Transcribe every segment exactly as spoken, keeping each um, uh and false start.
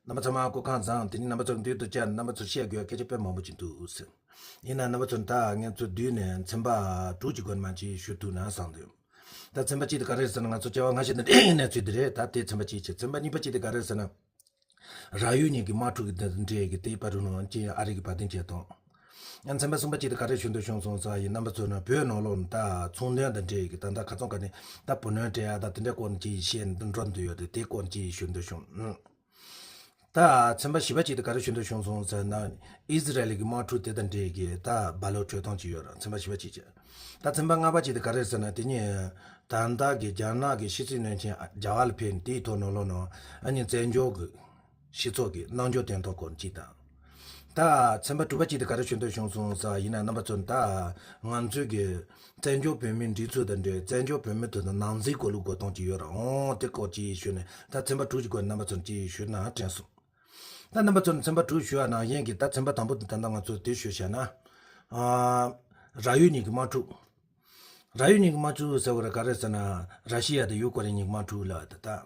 རྣམ་པ་ཚང་མ་སྐུ་ཁམས་བཟང་། དེ་ནི་རྣམ་པ་ཚོར་མདུན་དུ་བཅར་རྣམ་པ་ཚོར་བཤད་དགོས་སྐད་ཆ་དཔེ་མང་པོ་ཅིག་འདུག་ཟེར། ཡིན་ན་རྣམ་པ་ཚོར་ད་ངས་ཚོ་བསྡུས་ནས་ཚན་པ་དྲུག་ཅིག་སྒོ་ནས་མ་ཅིག་ཞུ་ཐུབ་ན་བསམ་འདུག། ད་ཚན་པ་གཅིག་དེ་ག་རེ་ཟེར་ན། ང་ཚོ་བྱ་བ་སྔ་ཕྱི་དང་འབྲེལ་ནས་ཚུལ་དེ་རེད། ད་དེ་ཚན་པ་གཅིག་བྱས། ཚན་པ་གཉིས་པ་གཅིག་དེ་ག་རེ་ཟེར་ན། ར་ཡུལ་གཉིས་ཀྱི་དམག་འཁྲུག་གི་དེ་འདྲའི་གི་དེའི་བར་དུ་ནང་ཅི་ཨ་རི་གི་བར་དོན་བྱས་དང་། ཡང་ཚན་པ་གསུམ་པ་གཅིག་དེ་ག་རེ་ཞུ་འདོད་བྱུང་སོང་ཟེར་བ་ཡིན། རྣམ་པ་ཚོ་ནི་བོད་ནང་ལོགས་ནས་ད་ཚོང་དོན་དང་འབྲེལ་གི་ད་ལྟ་ཁ་ཚོན་ག་ནས་ད་བུ་ལོན་སྤྲད་ཡ་ད་དེ་འདྲའི་སྐོར་ནས་ཅི་བཤད་འགྲོ་འདོད་ཡོད་དེ། དེའི་སྐོར་ནས་ཅི་ཞུ་འདོད་བྱུང་། ད་ཚན་པ་བཞི་པ་གཅིག་དེ་ག་རེ་ཞུ་འདོད་བྱུང་སོང་ཟེར་ན། ཨི་ཟི་རལ་གྱི་དམག་འཁྲུག་དེ་དང་འབྲེལ་གྱི་ད་བ་ལོ་འཕྲོད་སྟངས་ཅིག་ཡོད་རེད། ཚན་པ་བཞི་པ་གཅིག་བྱས། ད་ཚན་པ་ལྔ་པ་གཅིག་དེ་ག་རེ་ཟེར་ན། དེ་ཉིད་ད་ལྟ་གི་རྒྱ་ནག་གི་ཕྱི་སྲིད་བློན་ཆེན་རྒྱ་གར་ལ་ཕེབས་ནས་དེའི་ཐོག་ནང་ལོགས་ནང་ཨ་ནི་བཙན་བྱོལ་གྱི་སྤྱི་ཚོགས་ཀྱི་རྣམ་འགྱུར་དོན་ཐོག་སྐོར་གཅིག་དང་། ད་ཚན་པ་དྲུག་པ་གཅིག་དེ་ག་རེ་ཞུ་འདོད་བྱུང་སོང་ཟེར་བ་ཡིན་ན། རྣམ་པ་ཚོ་ད་ང་ཚོའི་གི་བཙན་བྱོལ་བོད་མིའི་སྒྲིག་འཛུགས་དང་འབྲེལ་བཙན་བྱོལ་བོད་མི་དེ་དང་ནང་འཛིང་གོ་ལུགས་གོ་སྟངས་ཅིག་ཡོད་རེད། འོང་དེ་སྐོར་གཅིག་ཞུས་ནས་ད་ཚན་པ་དྲུག་གི་སྐོར་རྣམ་པ་ཚོར་གཅིག་ཞུས་ན་དྲན་སོང་། ད་རྣམ་པ་ཚོར་ཚན་པ་དྲུག་ཞུ་བ་ནང་བཞིན་གྱི་ད་ཚན་པ་དང་པོ་དེ་ད་ལྟ་ང་ཚོས་དེ་ཞུས་བཞག་ན། ཨ། ར་ཡུལ་གཉིས་ཀྱི་དམག་འཁྲུག་ར་ཡུལ་གཉིས་ཀྱི་དམག་འཁྲུག་ཟེར་བ་རེད། ག་རེ་ཟེར་ན། ར་ཤི་ཡ་དང་ཡུ་ཀེ་རེན་གཉིས་ཀྱི་དམག་འཁྲུག་ལ་ད་ད།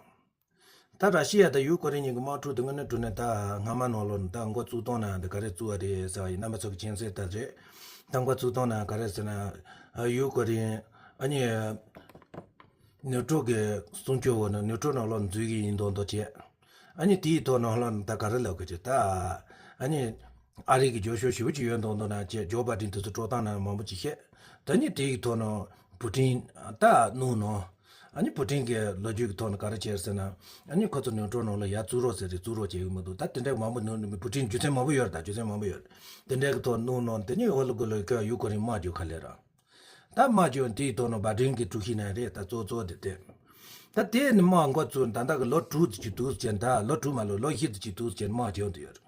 ད་ར་ཤི་ཡ་དང་ཡུ་ཀེ་རེན་གཉིས་ཀྱི་དམག་འཁྲུག་དེ་དངོས་གནས་དྲང་གནས་ད་སྔ་མ་ནང་ལོགས་ནས་ད་འགོ་བཙུགས་སྟངས་ནང་དེ་ག་རེ་བཙུགས་པ་རེད་ཟེར་བ་ཡིན། རྣམ་པ་ཚོ་གི་མཁྱེན་གསལ་ལྟར་རེད། ད་འགོ་བཙུགས་སྟངས་ནང་ག་རེ་ཟེར་ན། ཡུ་ཀེ་རེན་ཨ་ནི་ནེ་ཊོ་གི་གསུང་ཆོས་འོག་ནས་ནེ་ཊོ་ནང་ལོགས་འཛུལ་གྱི་ཡིན་མདོག་མདོག་བྱས། ཨ་ནི་དེའི་ཐོག་ནང་ལོགས་ནས་ད་ག་རེ་ལབ་དགོས་ཀྱི་ད། ཨ་ནི་ཨ་རི་གི་རྒྱབ་སྐྱོར་ཞེ་པོ་ཅིག་ཡོད་མདོག་མདོག་ནང་བྱས། ཇོ་བྷའི་ཌེན་དེ་ཚོ་སྤྲོད་སྟངས་ནང་མང་པོ་ཅིག་བཤད། ད་ནི་དེའི་ཐོག་ནས་པུ་ཏིན་ད་གནང་ནོ། ཨ་ནི་པུ་ཏིན་གྱི་ལོ་རྒྱུས་ཀྱི་ཐོག་ནས་ག་རེ་བྱས་ཟེར་ན། ཨ་ནི་ཁོ་ཚོ་ནེ་ཊོ་ནང་ལ་ཡར་བཙུགས་རོགས་ཟེར་རེད། བཙུགས་རོགས་བྱེད་ཀྱི་མི་འདུག། ད་དེ་འདྲའི་མང་པོ་ནང་ནས་པུ་ཏིན་རྒྱུ་མཚན་མང་པོ་ཡོད་རེད། ད་རྒྱུ་མཚན་མང་པོ་ཡོད་རེད། དེ་འདྲའི་གི་ཐོག་གནང་ནོ། དེ་ནི་འོག་ལ་གི་ལོ་ཁ་ཡུ་ཀེ་རེན་དམག་རྒྱག་ག་ལེ་ར། ད་དམག་རྒྱག་དེའི་ཐོག་ནས་བྷའི་ཌེན་གྱི་དཀྲུག་ཤིང་ནང་རེད། ད་གཙོ་གཙོ་དེ་དེ། ད་དེ་ནི་དམག་འགོ་བཙུགས་ད་ལྟ་གི་ལོ་དྲུག་ཙམ་ཅིག་འདུག་ཟེར། ད་ལོ་དྲུག་མ་ལོ་ལོ་བཞི་ཙམ་ཅིག་འདུག་ཟེར་དམག་རྒྱག་དུ་ཡོད་རེད།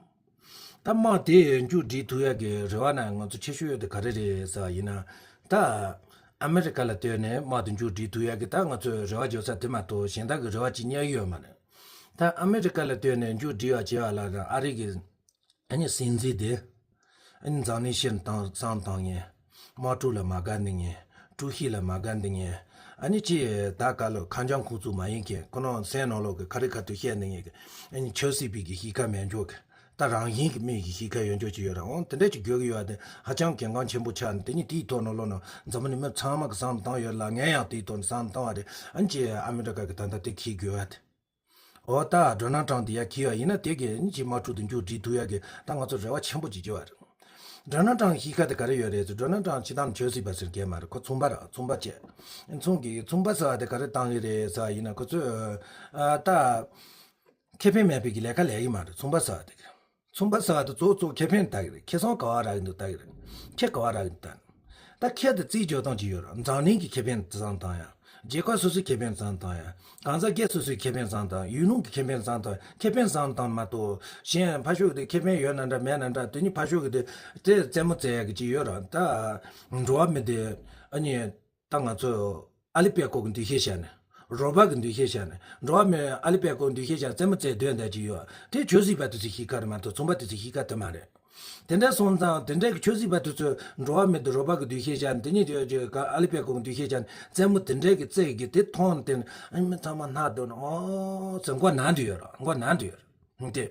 ད་དམག་དེ་མཇུག་སྒྲིལ་ཐུབ་ཡག་གི་རེ་བ་ན་ང་ཚོ་ཆེ་ཤོས་དེ་ག་རེ་རེད་ཟེར་བ་ཡིན་ན། ད་ཨ་མེ་རི་ཀ་ལ་ལྟོས་ནས་དམག་དེ་མཇུག་སྒྲིལ་ཐུབ་ཡག་གི་ད་ང་ཚོས་རེ་བ་བརྗོད་ས་དེ་མ་གཏོགས་གཞན་དག་གི་རེ་བ་ཅིག་རྙེད་ཡོད་མ་རེད། ད་ཨ་མེ་རི་ཀ་ལ་ལྟོས་ནས་མཇུག་སྒྲིལ་བ་བྱེད་པ་ལ་ཨ་རི་གི་ཨ་ནི་སྲིད་འཛིན་དེ། ཨ་ནི་འཛམ་གླིང་སྤྱིར་བཏང་བསམ་བཏང་ངེས། དམག་འཁྲུག་ལ་མ་དགའ་འདི་ངེས། དཀྲུག་ཤིང་ལ་མ་དགའ་འདི་ངེས། ཨ་ནི་ཅི་ད་ག་ལོ་ཁ་འཇམ་ཁུང་བཙུགས་མ་ཡིན་མཁན། ཁོ་རང་སེམས་ནང་ལོགས་ཀྱི་ཁ་རི་ཁ་ཐུག་བཤད་འདི་ངེས་ཀྱི། ཨ་ནི་ཆབ་སྲིད་པའི་གི་གཤིས་ཀ་མེད་འཇོག་གི། ད་རང་བཞིན་གྱི་མི་གི་གཤིས་ཀ་ཡོད་འཇོག་ཅིག་ཡོད་ར། འོང་དེ་འདྲ་ཅིག་དགོས་ཀྱི་ཡོད་དེ་ཧ་ཅང་གལ་འགངས་ཆེན་པོ་ཆགས་ནས། དེ་ནི་དེའི་ཐོག་ནང་ལོགས་ནང་འཛམ་བུ་གླིང་མི་ཚང་མ་གི་བསམ་བཏང་ཡོད་ལ། ངས་ཡང་དེའི་ཐོག་ནས་བསམ་བཏང་བ་རེད། ཨ་ནི་ཅི་ཨ་མེ་རི་ཀ་གི་ད་ལྟ་དེ་འཁྱེར་དགོས་བ་དེ། འོ་ད་ཌོ་ནལ་ཊམ་དེ་ཡར་འཁྱེར་བ་ཡིན་ན་དེ་གི་ཨ་ནི་ཅི་དམག་འཁྲུག་དེ་མཇུག་སྒྲིལ་ཐུབ་ཡག་གི་ད་ང་ཚོ་རེ་བ་ཆེན་པོ་ཅིག་བྱེད་པ་རེད། ཌོ་ནལ་ཊམ་གཤིས་ཀ་དེ་ག་རེ་ཡོད་རེད་ཟེར། ཌོ་ནལ་ཊམ་སྤྱིར་བཏང་ཆབ་སྲིད་པ་ཟེར་མཁན་མ་རེད། ཁོ་ཚོང་པ་རེད། ཚོང་པ་བྱས། ཚོང་གི་ཚོང་པ་ཟེར་བ་དེ་ག་རེ་བཏང་གི་རེད་ཟེར་བ་ཡིན་ན། ཁོ་ཚོས་ཨ་ད་ཁེ་ཕན་མེད་པའི་གི་ལས་ཀ་ལས་ཀྱི་མ་རེད། ཚོང་པ་ཟེར་བ་དེ་གི། ཚོང་པ་ཟེར་བ་དེ་གཙོ་བོ་གཙོ་བོ་ཁེ་ཕན་ལྟ་གི་རེད། ཁེ་བཟང་ག་བ་རག་གི་འདུག་ལྟ་གི་རེད། ཁེ་ག་བ་རག་གི་འདུག་ལྟ། ད་ཁེ་དེ་རྩིས་འཇོག་སྟངས་ཅིག་ཡོད་རེད། འཛམ་གླིང་གི་ཁེ་ཕན་བསམ་བཏང་ཡ། རྒྱལ་ཁབ་སོ་སོའི་ཁེ་ཕན་བསམ་བཏང་ཡ། གང་ཟག་སྒེར་སོ་སོའི་ཁེ་ཕན་བསམ་བཏང་། ཡུལ་ལུང་གི་ཁེ་ཕན་བསམ་བཏང་། ཁེ་ཕན་བསམ་བཏང་མ་གཏོགས་གཞན་ཕར་ཕྱོགས་ཀྱི་དེ་ཁེ་ཕན་ཡོད་ན་འདྲ་མེད་ན་འདྲ། དེ་ནི་ཕར་ཕྱོགས་ཀྱི་དེ་དེ་རྩེད་མོ་རྩེ་ཡ་གི་ཅིག་ཡོད་རེད། ད་འགྲོ་བ་མི་དེ་ཨ་ནི། ད་ང་ཚོ་ཨ་ལི་པད་ཀོ་གི་འདུ་ཤེས་བཞག་ནས། རོ་བ་གི་འདུ་ཤེས་བཞག་ནས། འགྲོ་བ་མི་ཨ་ལི་པད་ཀོ་གི་འདུ་ཤེས་བཞག་རྩེད་མོ་རྩེ་སྡོད་འདྲ་ཅིག་ཡོད། དེ་ཆོས་སྲིད་པ་དེ་ཚོའི་གཤིས་ཀ་རེད་མ་གཏོགས་ཚོང་པ་དེ་ཚོའི་གཤིས་ཀ་དེ་མ་རེད། དེ་འདྲ་སོང་ཙང་དེ་འདྲ་གི་ཆོས་སྲིད་པ་དེ་ཚོས་འགྲོ་བ་མི་དེ་རོ་བ་གི་འདུ་ཤེས་བཞག་ནས། དེ་ནི་དེ་ཨ་ལི་པད་ཀོ་གི་འདུ་ཤེས་བཞག་ནས་རྩེད་མོ་དེ་འདྲ་གི་རྩེ་གི་དེ་མཐོང་དེ་ཨ་ནི་མི་ཚང་མ་སྣང་དུ་ནས་ཨོ་ཟེར་མགོ་ན་འདྲ་ཡོད་རེད། མགོ་ན་འདྲ་ཡོད་རེད། དེ།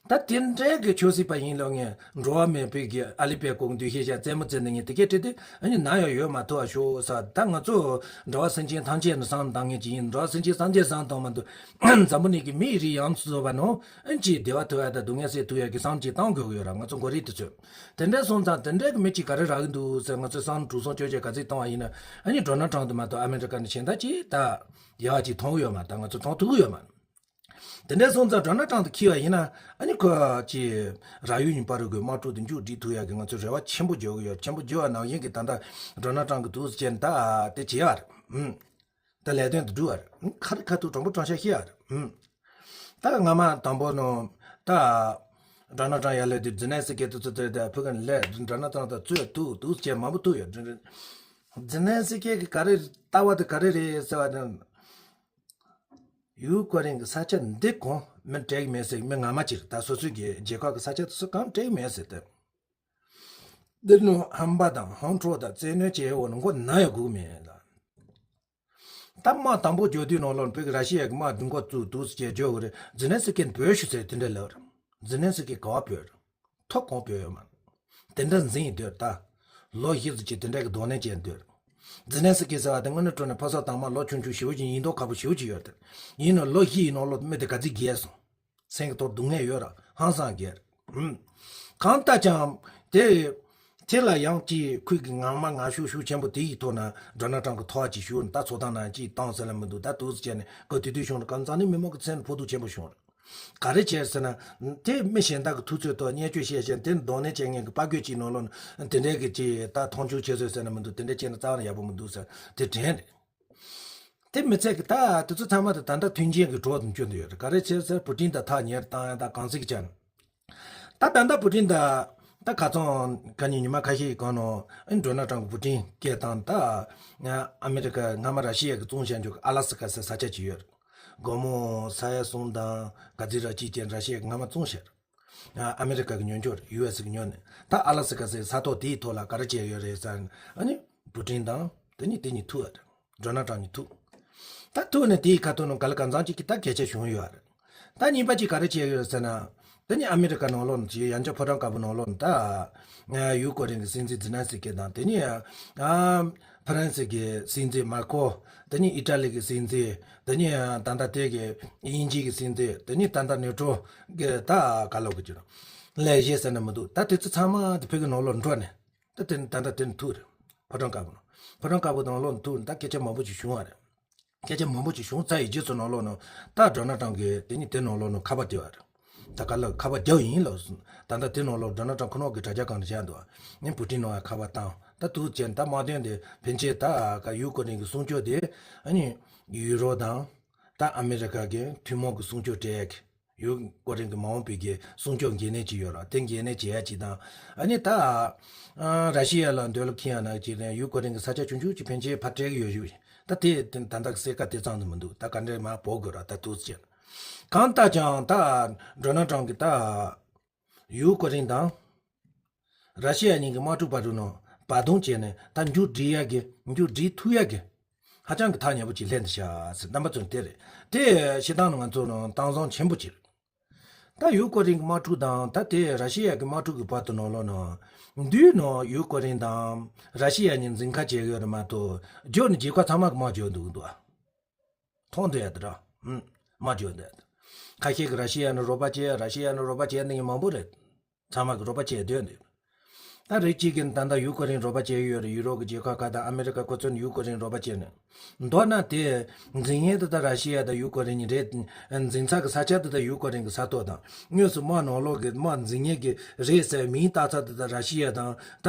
ད་དེ་འདྲའི་གི་ཆོས་སྲིད་པ་ཡིན་ལོ་ངས་འགྲོ་བ་མི་ཕོད་ཀྱི་ཨ་ལི་པད་ཀོ་གི་འདུ་ཤེས་བཞག་རྩེད་མོ་རྩེ་ནི་ངས་དེ་སྐད་བྲིས་ཏེ་ཨ་ནི་ན་ཡང་ཡོད་མ་ཐུབ་པ་ཤོག་ས། ད་ང་ཚོ་འགྲོ་བ་སེམས་ཅན་ཐམས་ཅད་ནི་བསམ་བཏང་མཁན་ཅིག་ཡིན། འགྲོ་བ་སེམས་ཅན་ཐམས་ཅད་བསམ་བཏང་མ་ཐུབ། འཛམ་བུ་གླིང་གི་མི་རིགས་ཡོངས་སུ་རྫོགས་པ་ནང་ཨ་ནི་ཅིག་བདེ་བ་ཐོབ་ཡ་དང་སྡུག་བསྔལ་སེལ་ཐུབ་ཡ་གི་བསམ་ཅིག་བཏང་དགོས་ཀྱི་ཡོད་ར། ང་ཚོ་མགོ་རིལ་དུ་ཚོད། དེ་འདྲ་སོང་ཙང་དེ་འདྲའི་གི་མི་ཅིག་ག་རེ་རག་གི་འདུག་ཟེར་ང་ཚོས་བསམ་བློ་དྲུག་སོང་བཅོ་བརྒྱད་ག་ཚོད་བཏང་བ་ཡིན་ན། ཨ་ནི་ཌོ་ནལ་ཊམ་དུ་མ་གཏོགས་ཨ་མེ་རི་ཀ་ནས་གཞན་དག་ཅིག་ད་ཡག་ཅིག་མཐོང་གི་ཡོད་མ། ད་ང་ཚོ་མཐོང་ཐུབ་ཀྱི་ཡོད་མ། དེ་འདྲ་སོང་ཙང་ཌོ་ནལ་ཊམ་དུ་འཁྱེར་བ་ཡིན་ན། ཨ་ནི་ཁོ་ཅི་ར་ཡུལ་གཉིས་བར་གྱི་དམག་འཁྲུག་དེ་མཇུག་སྒྲིལ་ཐུབ་ཡག་གི་ང་ཚོས་རེ་བ་ཆེན་པོ་བརྗོད་ཀྱི་ཡོད། ཆེན་པོ་བརྗོད་པ་ནང་བཞིན་གྱི་ད་ལྟ་ཌོ་ནལ་ཊམ་གྱི་འདུག་ཟེར་ད་དེ་བྱེད་ཡ་རེད། ཨུམ། ད་ལས་དོན་དེ་སྒྲུབ་པ་རེད། ཨུམ། ཁ་རི་ཁ་ཐུག་དྲང་པོ་དྲང་བཞག་བཤད་ཡ་རེད། ཨུམ། ད་སྔ་མ་དང་པོ་ནང་ད་ཌོ་ནལ་ཊམ་ཡར་སླེབས་དུས་ཛི་ལན་སི་ཀི་དེ་ཚོ་དེ་དེ་ཕུ་གན་ལས་ཌོ་ནལ་ཊམ་དང་རྩོད་ཐུག་འདུག་ཟེར་མང་པོ་ཐུག་ཡོད། ཛི་ལན་སི་ཀི་གི་ག་རེ་ལྟ་བ་དེ་ག་རེ་རེད་ཟེར་བ་དང་། ཡུ་ཀེ་རེན་གྱི་ས་ཆ་འདི་གང་མི་སྤྲད་ཀྱི་མེད་ཟེར། མི་སྔ་མ་ཅིག་ད་སོ་སོའི་གི་རྒྱལ་ཁབ་ཀྱི་ས་ཆ་དེ་ཚོ་གང་སྤྲད་ཀྱི་མེད་ཟེར་ཏེ། འདིར་ནི་ཧམ་པ་དང་ཧམ་འཕྲོག་དང་བཙན་གནོན་བྱས་འོ་ན་མགོ་ན་ཡང་སྒུག་མེད་ལ། ད་དམག་དང་པོ་རྒྱག་དུས་ནང་ལོགས་བོད་ཀྱི་ར་ཤི་ཡ་གི་དམག་སྡུག་ག་བཙུགས་འདུག་ཟེར་བྱས་བརྗོད་གི་རེད། ཛི་ལན་སི་ཀིས་བོད་ཤི་ཟེར་དེ་འདྲ་ལབ་རེད། ཛི་ལན་སི་ཀི་ག་བ་བོད་རེད། ཐོབ་གང་བོད་ཡོད་མ་རེད། དེ་འདྲ་འཛིན་འདོད་ད། ལོ་བཞི་ཙམ་ཅིག་དེ་འདྲ་གི་གདོང་ལེན་བྱས་འདོད། ཛི་ལན་སི་ཀི་ཟེར་བ་དེ་དངོས་གནས་དྲང་གནས་ཕོ་གསར་དང་མ་ལོ་ཆུང་ཆུང་ཞེ་པོ་ཅིག་ཡིན་མདོག་ཁ་པོ་ཞེ་པོ་ཅིག་ཡོད་རེད། ཡིན་ནའང་ལོ་བཞི་ཡི་ནང་ལོགས་མི་དེ་ག་ཚོད་རྒས་སོང་། སེམས་ཀྱི་ཐོག་སྡུག་བསྔལ་ཡོད་ར་ཧང་སང་རྒྱལ། ཧུམ། གང་ལྟར་ཀྱང་དེ། དེ་ལ་ཡང་ཅིག་ཁོས་ཀྱི་ངང་མ་ངང་ཤུགས་ཤུགས་ཆེན་པོ་དེ་ཡི་ཐོག་ན་ཌོ་ནལ་ཊམ་གྱི་ཐོག་ཅིག་ཞུགས་ནས་ད་ཚོགས་ཐེངས་ནང་ཅིག་བཏང་ཟེར་ལ་མི་འདུག་ད་འདུག་སེ་བྱས་ནས་ཁོ་དེ་དུས་བྱུང་ན་གང་ཙང་ནི་མི་མང་གི་སེམས་ཕོག་ཐུག་ཆེན་པོ་བྱུང་རེད། ག་རེ་བྱས་ཟེར་ན། དེ་མི་གཞན་དག་གི་ཐུབ་ཚོད་ཐོག་བརྙས་བཅོས་བྱས་ཤིང་དེ་གདོང་ལེན་བྱེད་མཁན་གྱི་དཔའ་རྒོད་ཅིག་ནང་ལོགས་ནས་དེ་འདྲའི་གི་ཅིག་ད་མཐོང་ཆུང་བྱེད་ཚོད་ཟེར་ན་མི་འདུག་དེ་འདྲ་བྱས་ན་རྩ་བ་ནས་ཡག་པོ་མི་འདུག་ཟེར་དེ་དྲན་རེད། དེ་མི་ཚད་ཀྱི་ད་དེ་ཚོ་ཚང་མ་དེ་ད་ལྟ་མཐུན་རྐྱེན་གྱི་གྲོགས་དང་སྐྱོན་དུ་ཡོད་རེད། ག་རེ་བྱས་ཟེར་པུ་ཏིན་དང་ཐག་ཉེ་རུ་བཏང་ཡ་ད་གང་ཟིག་ཅན། ད་ད་ལྟ་པུ་ཏིན་ད་ད་ཁ་སང་ཁ་ཉིན་ཉི་མ་ཁ་ཤས་ཀྱི་གོང་ནང་ཨ་ནི་ཌོ་ནལ་ཊམ་གྱིས་པུ་ཏིན་སྐད་བཏང་ད་ཨ་མེ་རི་ཀ་སྔ་མ་ར་ཤི་ཡ་གིས་བཙོང་བཞག་རྒྱུ་གི་ཨ་ལ་སི་ཀ་ཟེར་ས་ཆ་ཅིག་ཡོད་རེད། སྒོར་མོ་ས་ཡ་གསུམ་དང་ག་ཚོད་ར་གཅིག་ཅན་ར་ཤི་ཡ་གིས་སྔ་མ་བཙོང་བཞག་རེད། ཨ་མེ་རི་ཀ་གིས་ཉོ་རྒྱུ་རེད། ཡུ་ཨེ་སི་གིས་ཉོ་ནས་ད་ཨ་ལ་སི་ཀ་ཟེར་ས་ཐོག་དེའི་ཐོག་ལ་ག་རེ་བྱས་ཡོད་རེད་ཟེར་ན་ཨ་ནི་པུ་ཏིན་དང་དེ་ནི་དེ་གཉིས་ཐུག་ཡོད་རེད། ཌོ་ནལ་ཊམ་གཉིས་ཐུག་ད་ཐུག་ནས་དེའི་ཁ་ཐུག་ནང་ག་ལ་གང་འཚམ་ཅིག་གི་ད་སྐད་ཆ་བྱུང་ཡོད་རེད། ད་གཉིས་པ་ཅིག་ག་རེ་བྱས་ཡོད་ཟེར་ན། དེ་ནི་ཨ་མེ་རི་ཀ་ནང་ལོགས་ནས་ཅིག་ཡང་བསྐྱར་ཕོ་བྲང་དཀར་པོ་ནང་ལོགས་ནས་ད་ཡུ་ཀེ་རེན་གྱི་སྲིད་འཛིན་ཛི་ལན་སི་ཀི་དང་དེ་ནི་ཨ་ཧྥ་རན་སི་གི་སྲིད་འཛིན་མར་ཁོ། དེ་ནི་ཨི་ཊ་ལི་གི་སྲིད་འཛིན། དེ་ནི་ད་ལྟ་དེ་གི་དབྱིན་ཇི་གི་སྲིད་འཛིན། དེ་ནི་ད་ལྟ་ནེ་ཊོ་གི་ད་ག་ལོག་གི་ཅིག་ལས་བྱེད་ཟེར་ན་མི་འདུག་ད་དེ་ཚོ་ཚང་མ་དེ་བོད་ཀྱི་ནང་ལོགས་འགྲོ་ནས། ད་དེ་ནི་ད་ལྟ་དེ་ནི་ཐུག་རེད། ཕོ་བྲང་དཀར་པོ་ནང་། ཕོ་བྲང་དཀར་པོ་ནང་ལོགས་ནས་ཐུག་ནས་ད་སྐད་ཆ་མང་པོ་ཅིག་བྱུང་བ་རེད། སྐད་ཆ་མང་པོ་ཅིག་བྱུང་ཚར་ཡི་རྗེས་སུ་ནང་ལོགས་ནང་ད་ཌོ་ནལ་ཊམ་གིས་དེ་ནི་དེ་ནང་ལོགས་ནང་ཁ་པར་བརྒྱབ་པ་རེད། ད་ག་ལ་ཁ་པར་བརྒྱབ་ཡིན་ལབ་སོང་། ད་ལྟ་དེ་ནང་ལོགས་ཌོ་ནལ་ཊམ་ཁོ་རང་གི་དྲ་རྒྱ་སྒང་ནས་བཞག་འདུག་ངས་པུ་ཏིན་ནང་ཡང་ཁ་པར་བཏང་། ད་དུས་ཆེན་ད་དམག་དོན་དེ་ཕན་ཆད་ད་ག་ཡུ་ཀེ་རེན་གྱི་སྲུང་སྐྱོབ་དེ་ཨ་ནི་ཡུ་རོབ་དང་ད་ཨ་མེ་རི་ཀ་གི་ཐུན་མོང་གི་སྲུང་སྐྱོབ་སྤྲད་ཡག་གི་ཡུ་ཀེ་རེན་གྱི་མ་འོངས་པའི་གི་སྲུང་སྐྱོབ་འགན་ལེན་ཅིག་ཡོད་ར། དེ་འགན་ལེན་བྱེད་ཡ་ཅིག་དང་། ཨ་ནི་ད་ཨ་ར་ཤི་ཡ་ལ་འདོད་བློ་ཁེངས་ཡ་ན་ཅིག་རེད། ཡུ་ཀེ་རེན་གྱི་ས་ཆ་ཆུང་ཆུང་ཅིག་ཕན་ཆད་ཕར་སྤྲད་གི་ཡོད་ཞུ། ད་དེ་ད་ལྟ་གསལ་ཁ་དེ་ཙམ་དུ་མི་འདུག་ད་ག་འདྲས་མར་འབོད་དགོས་ར་ད་དུས་ཆེན། གང་ལྟར་ཀྱང་ད་ཌོ་ནལ་ཊམ་གྱིས་ད་ཡུ་ཀེ་རེན་དང་ར་ཤི་ཡ་གཉིས་ཀྱི་དམག་འཁྲུག་བར་དུ་ནང་བར་འདུམ་བྱས་ནས་ད་མཇུག་སྒྲིལ་ཡ་གི་མཇུག་སྒྲིལ་ཐུབ་ཡ་གི་ཧ་ཅང་གི་ཐག་ཉེ་པོ་ཅིག་ལྷན་དུ་བཞག་ཟེར། རྣམ་པ་ཚོ་དེ་རེད། དེ་བྱེད་སྟངས་ནི་ང་ཚོ་ནང་གཏམ་བཟང་ཆེན་པོ་ཅིག་རེད། ད་ཡུ་ཀེ་རེན་གྱི་དམག་འཁྲུག་དང་ད་དེ་ར་ཤི་ཡ་གི་དམག་འཁྲུག་གི་བར་དུ་ནང་ལོགས་ནང་དུས་ནང་ཡུ་ཀེ་རེན་དང་ར་ཤི་ཡ་གཉིས་འཛིང་ཁ་བྱེད་ཡོད་རེད་མ་གཏོགས་རྒྱབ་ནས་རྒྱལ་ཁབ་ཚང་མ་གི་དམག་རྒྱག་འདུག་འདུག་མཐོང་འདུག་ཡ་དེ་ར། ཧུམ། དམག་རྒྱག་འདུག་ཡ་དེ། ཁ་ཤས་ཀྱིས་ར་ཤི་ཡ་ནི་རོགས་པ་བྱེད། ར་ཤི་ཡ་ནི་རོགས་པ་བྱེད་འདི་ངས་མང་པོ་རེད། ཚང་མ་གི་རོགས་པ་བྱེད་འདོད་འདུག་ད་རིགས་གཅིག་གིས་ད་ལྟ་ཡུ་ཀེ་རེན་རོགས་པ་བྱེད་ཡོད་རེད། ཡུ་རོབ་ཀྱི་རྒྱལ་ཁབ་ཁག་དང་ཨ་མེ་རི་ཀ་ཁོ་ཚོས་ནི་ཡུ་ཀེ་རེན་རོགས་པ་བྱེད་ནས། མདོར་ན་དེ་འཛིང་མཁན་དེ་ད་ར་ཤི་ཡ་དང་ཡུ་ཀེ་རེན་གཉིས་རེད། འཛིང་ས་གི་ས་ཆ་དེ་ད་ཡུ་ཀེ་རེན་གི་ས་ཐོག་དང་། དངོས་སུ་དམག་ནང་ལོགས་ཀྱི་དམག་འཛིང་མཁན་གྱི་རེད་ཟེར་མིང་བཏགས་ས་དེ་ད་ར་ཤི་ཡ་དང་ད་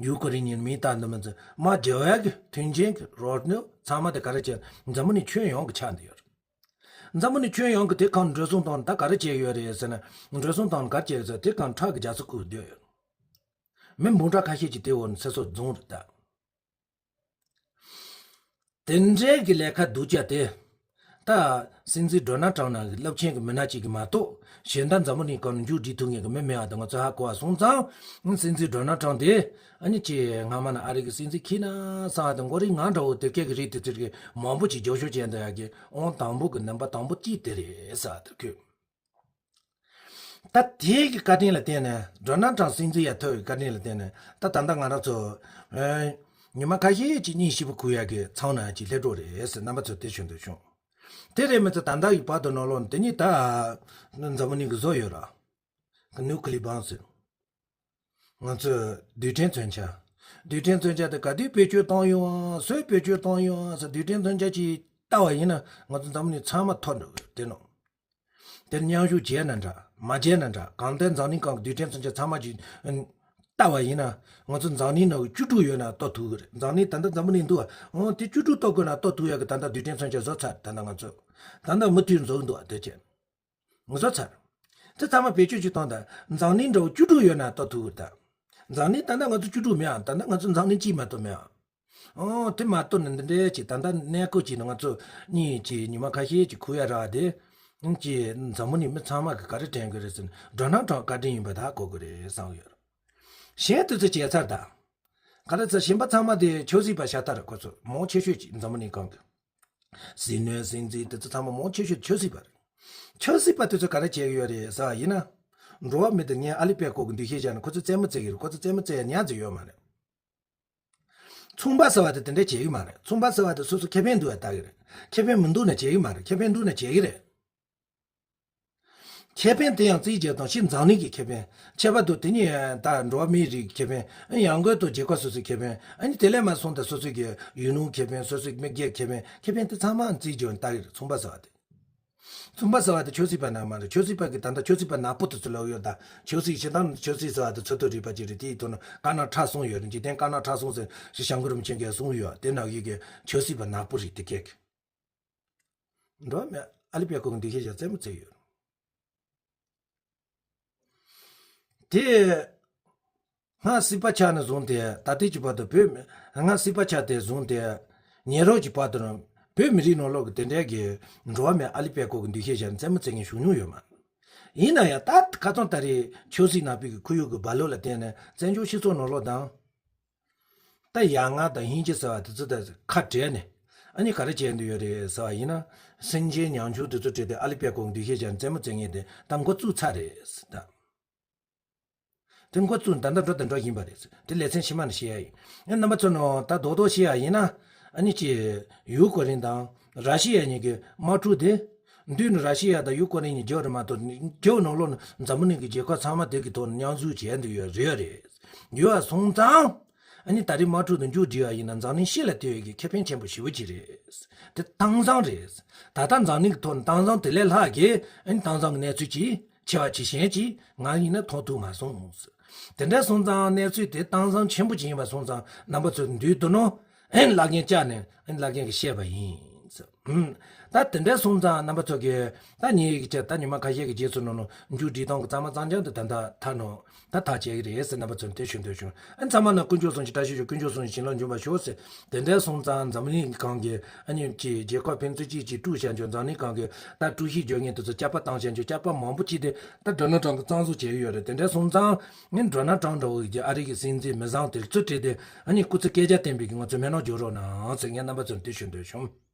ཡུ་ཀེ་རེན་གཉིས་མིང་བཏགས་འདུག་མི་ཚོ་དམག་རྒྱག་ཡ་གི་མཐུན་རྐྱེན་གྱི་རོགས་དངུལ་ཚང་མ་དེ་ག་རེ་བྱས། འཛམ་བུ་གླིང་ཁྱོན་ཡོངས་ཀྱི་ཆགས་བསྡད་ཡོད་རེད། འཛམ་བུ་གླིང་ཁྱོན་ཡོངས་ཀྱི་དེ་གང་འགྲོ་སོང་བཏང་ད་ག་རེ་བྱས་ཡོད་རེད་ཟེར་ན། འགྲོ་སོང་བཏང་ག་རེ་བྱས་ཡོད་ཟེར་དེ་གང་ཁྲག་གི་རྒྱ་མཚོ་བསྐོལ་བསྡད་ཡོད། མི་འབུམ་ཕྲག་ཁ་ཤས་ཀྱིས་དེ་འོག་ནས་ཚེ་སྲོག་བརྫངས་རེད་ད། དེ་འདྲའི་གི་ལས་ཀ་སྡུག་ཅག་དེ། ད་སྲིད་འཛིན་ཌོ་ནལ་ཊམ་ནང་གི་རླབས་ཆེན་གྱི་མི་སྣ་གཅིག་གིས་མ་གཏོགས་གཞན་དག་འཛམ་བུ་གླིང་སྒང་ནས་མཇུག་སྒྲིལ་ཐུབ་མཁན་གྱི་མི་མེད་པ་དེ་ང་ཚོས་ཧ་གོ་བ་སོང་ཙང་། སྲིད་འཛིན་ཌོ་ནལ་ཊམ་དེ་ཨ་ནི་ཅིག་སྔ་མ་ནས་ཨ་རི་གི་སྲིད་འཛིན་ཁྱེར་ན་བསམ་པ་དང་མགོ་རིལ་ང་འདྲ་བོ་དེ་སྐད་ཀྱི་རིགས་དེ་ཚོ་གི་མང་པོ་ཅིག་རྒྱབ་སྐྱོར་བྱས་འདུག་ཡ་གི་ཨང་དང་པོ་གི་ནམ་བར་དང་པོ་གཅིག་དེ་རེད་ཟེར་དེ་ཁོས། ད་དེའི་གི་བཀའ་དྲིན་ལ་བརྟེན་ནས་ཌོ་ནལ་ཊམ་སྲིད་འཛིན་ཡར་ཐོན་པའི་བཀའ་དྲིན་ལ་བརྟེན་ནས་ད་ད་ལྟ་ང་རང་ཚོ་ཨེ་ཉི་མ་ཁ་ཤས་ཅིག་གཉིད་སྐྱིད་པོ་ཁུག་ཡ་གི་མཚམས་ནང་ཅིག་སླེབས་འགྲོ་རེད་ཟེར་རྣམ་པ་ཚོས་དེ་ཞུ་འདོད་བྱུང་། དེ་རེད་མི་ཚོ་ད་ལྟ་གི་བར་དུ་ནང་ལོགས་དེ་ཉིད་ད་འཛམ་བུ་གླིང་གི་བཟོ་ཡོད་ར། གི་ནུ་ཀི་ལི་བྷོམ་ཟེར། ང་ཚོས་རྡུལ་ཕྲན་མཚོན་ཆ། རྡུལ་ཕྲན་མཚོན་ཆ་དེ་ག་དུས་བེད་སྤྱོད་བཏང་ཡོང་ཨ། སུས་བེད་སྤྱོད་བཏང་ཡོང་ཨ་ཟེར་རྡུལ་ཕྲན་མཚོན་ཆ་ཅིག་བལྟ་བ་ཡིན་ན་ང་ཚོ་འཛམ་བུ་གླིང་ཚང་མ་ཐོར་འགྲོ་གི་རེད་དེ་ནོ། དེར་མཉམ་ཞུགས་བྱས་ན་འདྲ་མ་བྱས་ན་འདྲ། གང་ལྟར་འཛམ་གླིང་སྒང་གི་རྡུལ་ཕྲན་མཚོན་ཆ་ཚང་མ་ཅིག་བལྟ་བ་ཡིན་ན་ང་ཚོ་འཛམ་གླིང་ནང་གི་བཅུ་དྲུག་ཡོད་ན་གཏོར་ཐུབ་གི་རེད། འཛམ་གླིང་ད་ལྟ་འཛམ་བུ་གླིང་འདུག་ཨ། འོ་དེ་བཅུ་དྲུག་གཏོར་དགོས་ན་གཏོར་ཐུབ་ཡ་གི་ད་ལྟ་རྡུལ་ཕྲན་མཚོན་ཆ་བཟོ་ཚར། ད་ལྟ་ང་ཚོ་ད་ལྟ་མུ་མཐུད་བཟོ་གི་འདུག་ཨ། དེ་བྱས། ང་ཚོ་ཚར། དེ་ཚང་མ་བེད་སྤྱོད་ཅིག་བཏང་དང་འཛམ་གླིང་འདྲ་བོ་བཅུ་དྲུག་ཡོད་ན་གཏོར་ཐུབ་གི་རེད་ད། འཛམ་གླིང་ད་ལྟ་ང་ཚོ་བཅུ་དྲུག་མེད་ཨ། ད་ལྟ་ང་ཚོ་འཛམ་གླིང་གཅིག་མ་གཏོགས་མེད་ཨ། ཨོ་དེ་མ་གཏོགས་ནི་འདི་འདྲའི་ཅིག་ད་ལྟ་གནས་སྐབས་ཅིག་ནི་ང་ཚོ་གཉིས་ཀྱིས་ཉི་མ་ཁ་ཤས་ཅིག་ཁུག་ཡ་རག་དེ། ཅིག་འཛམ་བུ་གླིང་མི་ཚང་མ་གིས་ག་རེ་དྲན་གི་རེད་ཟེར་ན་ཌོ་ནལ་ཊམ་བཀའ་དྲིན་ཡིན་པ་ད་གོ་གི་རེད་བསམ་ཡོད། གཞན་དེ་ཚོ་བྱས་ཚར་ད། ག་རེ་ཚོ་གཞན་པ་ཚང་མ་དེ་ཆབ་སྲིད་པ་ཤ་སྟག་རེད། ཁོ་ཚོ་མང་ཆེ་ཤོས་ཅིག་འཛམ་བུ་གླིང་སྒང་གི། ཟིལ་གནོན་སྲིད་འཛིན་དེ་ཚོ་ཚང་མ་མང་ཆེ་ཤོས་ཆབ་སྲིད་པ་རེད། ཆབ་སྲིད་པ་དེ་ཚོ་ག་རེ་བྱེད་ཀྱི་ཡོད་རེད་ཟེར་བ་ཡིན་ན། འགྲོ་བ་མི་དེ་ངས་ཨ་ལི་པད་ཀོ་གི་འདུ་ཤེས་བཞག་ན་ཁོ་ཚོ་རྩེད་མོ་རྩེ་གི་རེད། ཁོ་ཚོ་རྩེད་མོ་རྩེ་ཡ་ཉག་ཙམ་ཡོད་མ་རེད། ཚོང་པ་ཟེར་བ་དེ་དེ་འདྲ་བྱེད་ཀྱི་མ་རེད། ཚོང་པ་ཟེར་བ་དེ་སོ་སོ་ཁེ་ཕན་འདུག་ཡ་ལྟ་གི་རེད། ཁེ་ཕན་མི་འདུག་ན་བྱེད་ཀྱི་མ་རེད། ཁེ་ཕན་འདུག་ན་བྱེད་ཀྱི་རེད། ཁེ་ཕན་དེ་ཡང་རྩིས་བྱས་དང་ཕྱི་འཛམ་གླིང་གི་ཁེ་ཕན། ཁྱད་པར་དུ་དེ་ཉིད་ད་འགྲོ་བ་མིའི་རིགས་ཁེ་ཕན། ཡང་སྒོས་དུ་རྒྱལ་ཁབ་སོ་སོའི་ཁེ་ཕན། ཨ་ནི་དེ་ལས་མར་སོང་ད་སོ་སོའི་གི་ཡུལ་ལུང་ཁེ་ཕན། སོ་སོའི་མི་སྒེར་ཁེ་ཕན། ཁེ་ཕན་དེ་ཚང་མ་རྩིས་བྱས་ལྟ་གི་རེད། ཚོང་པ་ཟེར་བ་དེ། ཚོང་པ་ཟེར་བ་དེ་ཆབ་སྲིད་པ་ནང་མ་རེད། ཆབ་སྲིད་པ་གི་ད་ལྟ་ཆབ་སྲིད་པ་ནག་པོ་དེ་ཚོ་ལབ་ཡོད། ད་ཆབ་སྲིད་སྤྱི་བཏང་ཆབ་སྲིད་ཟེར་བ་དེ་ཚོ་ཐོག་རིག་པ་ཅིག་རེད། དེའི་ཐོག་ནས་དཀར་ནག་ཁྲ་གསུམ་ཡོད་རེད། འཇིག་རྟེན་དཀར་ནག་ཁྲ་གསུམ་ཟེར་ཞེས་བྱ་མགོན་རིན་པོ་ཆེ་གིས་གསུངས་ཡོད། དེ་ནང་བཞིན་གི་ཆབ་སྲིད་པ་ནག་པོ་རིགས་དེ་སྐད་གི། འགྲོ་བ་མི་ཨ་ལི་པད་ཀོ་གི་འདུ་ཤེས་བཞག་རྩེད་མོ་རྩེ་ཡོད། དེ། སྔ་སྲིད་པ་ཆགས་ནས་བཟུང་སྟེ་ད་ལྟའི་གི་བར་དུ་བོད་མི། སྔ་སྲིད་པ་ཆགས་ཏེ་བཟུང་སྟེ་ཉེ་རབས་ཀྱི་བར་དུ་བོད་མི་རིགས་ནང་ལོགས་ཀྱི་དེ་འདྲའི་གི་འགྲོ་བ་མི་ཨ་ལི་པད་ཀོ་གི་འདུ་ཤེས་བཞག་ནས་རྩེད་མོ་རྩེ་མཁན་བྱུང་མྱོང་ཡོད་མ་རེད། ཡིན་ན་ཡང་ད་ཁ་སང་ད་རེས་ཆབ་སྲིད་ནག་པོའི་གི་ཁོར་ཡུག་གི་རྦ་རླབས་ལ་བརྟེན་ནས་བཙན་བྱོལ་སྤྱི་ཚོགས་ནང་ལོགས་དང་། ད་ཡ་ང་དང་ཧིན་སྐྱི་ཟེར་བ་དེ་ཚོ་ད་ཁ་བྲལ་ནས། ཨ་ནི་ག་རེ་བྱས་འདུག་ཡོད་རེད་ཟེར་བ་ཡིན་ན། སེམས་ཅན་ཉམ་ཆུང་དེ་ཚོ་བྲིས་ཏེ་ཨ་ལི་པད་ཀོ་འདུ་ཤེས་བྱས་རྩེད་མོ་རྩེ་མཁན་དེ་ད་འགོ་བཙུགས་ཚར་རེད་ཟེར་ད། དེ་འགོ་བཙུགས་ད་ལྟ་འགྲོ་དང་འགྲོ་བཞིན་པ་རེད་ཟེར། དེ་ལེ་ཚན་ཕྱི་མ་ནས་བཤད་ཡ་ཡིན། ཨ་རྣམ་པ་ཚོ་ནང་ད་རྡོག་རྡོག་བཤད་ཡ་ཡིན་ན། ཨ་ནི་ཅི། ཡུ་ཀེ་རེན་དང་ར་ཤི་ཡ་གཉིས་ཀྱི་དམག་འཁྲུག་དེ། མདུན་ནས་ར་ཤི་ཡ་དང་ཡུ་ཀེ་རེན་གཉིས་རྒྱབ་རེད་མ་གཏོགས་རྒྱབ་ནང་ལོགས་ནས་འཛམ་བུ་གླིང་གི་རྒྱལ་ཁབ་ཚང་མ་དེ་གི་ཐོག་ནས་མཉམ་ཞུགས་བྱས་འདུག་ཡོད་རེད་རེད། ཡོད་པ་སོང་ཙང་། ཨ་ནི་ད་རེས་དམག་འཁྲུག་དེ་མཇུག་སྒྲིལ་བ་ཡིན་ན་འཛམ་གླིང་སྤྱི་ལ་ཐེབས་ཡས་ཀྱི་ཁེ་ཕན་ཆེན་པོ་ཞེ་པོ་ཅིག་རེད། དེ་དྭངས་གཙང་རེད། ད་ལྟ་འཛམ་གླིང་གི་ཐོག་ནས་དྭངས་གཙང་དེ་ལས་ལྷག་གི་ཨ་ནི་དྭངས་གཙང་གི་གནས་ཚུལ་ཅིག་ཆེ་བ་ཅིག་གཞན་ཅིག་ང་ཡིན་ན་མཐོང་ཐུབ་མ་སོང་། དེ་འདྲ་སོང་ཙང་གནས་ཚུལ་དེ་དྭངས་གཙང་ཆེན་པོ་ཅིག་ཡིན་པ་སོང་ཙང་རྣམ་པ་ཚོས་འདུག་འདུག་ནོ། ཨེ་བླ་རྒན་བཅར་ནས་ཨེ་བླ་རྒན་གྱིས་བཤད་པ་ཡིན། ཨུམ། ད་དེ་འདྲ་སོང་ཙང་རྣམ་པ་ཚོ་གིས་ད་ངེད་ཀྱི་ཆ་ད་ཉི་མ་ཁ་ཤས་ཀྱི་རྗེས་སུ་ནོ་ནོ་མཇུག་སྒྲིལ་སྟངས་ཀྱི་གཙང་མ་གཙང་རྐྱང་དུ་ད་ལྟ་ཐར་ནོ། ད་ཐག་བཅད་ཀྱི་རེད་ཟེར་རྣམ་པ་ཚོར་དེ་ཞུ་འདོད་བྱུང་། ཨེ་ཚང་མ་ལ་དཀོན་མཆོག་གསུམ་གྱི་བཀྲ་ཤིས་ཤོག་དཀོན་མཆོག་གསུམ་གྱི་བྱིན་རླབས་འབྱུང་བར་ཤོག་ཟེར། དེ་འདྲ་སོང་ཙང་འཛམ་གླིང་གང་གི་ཨ་ནི་ཀྱི་རྒྱལ་ཁབ་ཕན་ཚུན་གཅིག་གཅིག་དཀྲུག་བྱ་འཇོག་འཛམ་གླིང་གང་གི་ད་དཀྲུག་ཤིང་རྒྱག་མཁན་དེ་ཚོ་སྐྱག་པ་བཏང་བྱ་འཇོག་སྐྱག་པ་མང་པོ་ཅིག་དེ་ད་ཌོ་ནལ་ཊམ་གྱིས་གཙང་བཟོ་བྱས་ཡོད་རེད། དེ་འདྲ་སོང་ཙང་ངས་ཌོ་ནལ་ཊམ་འདྲ་བོ་ཡི་ཨ་རི་གི་སྲིད་འཛིན་མི་བཟང་དེ་ཚོ་བྲིས་ཏེ་ཨ་ནི་སྐུ་ཚེ་སྐད་ཆ་བསྟན་པའི་གི་ང་ཚོ་མི་ནག་འཇོག་རོགས་གནང་ཟེར་ངས་རྣམ་པ་ཚོར་འདི་ཞུ་འདོད་བྱུང་།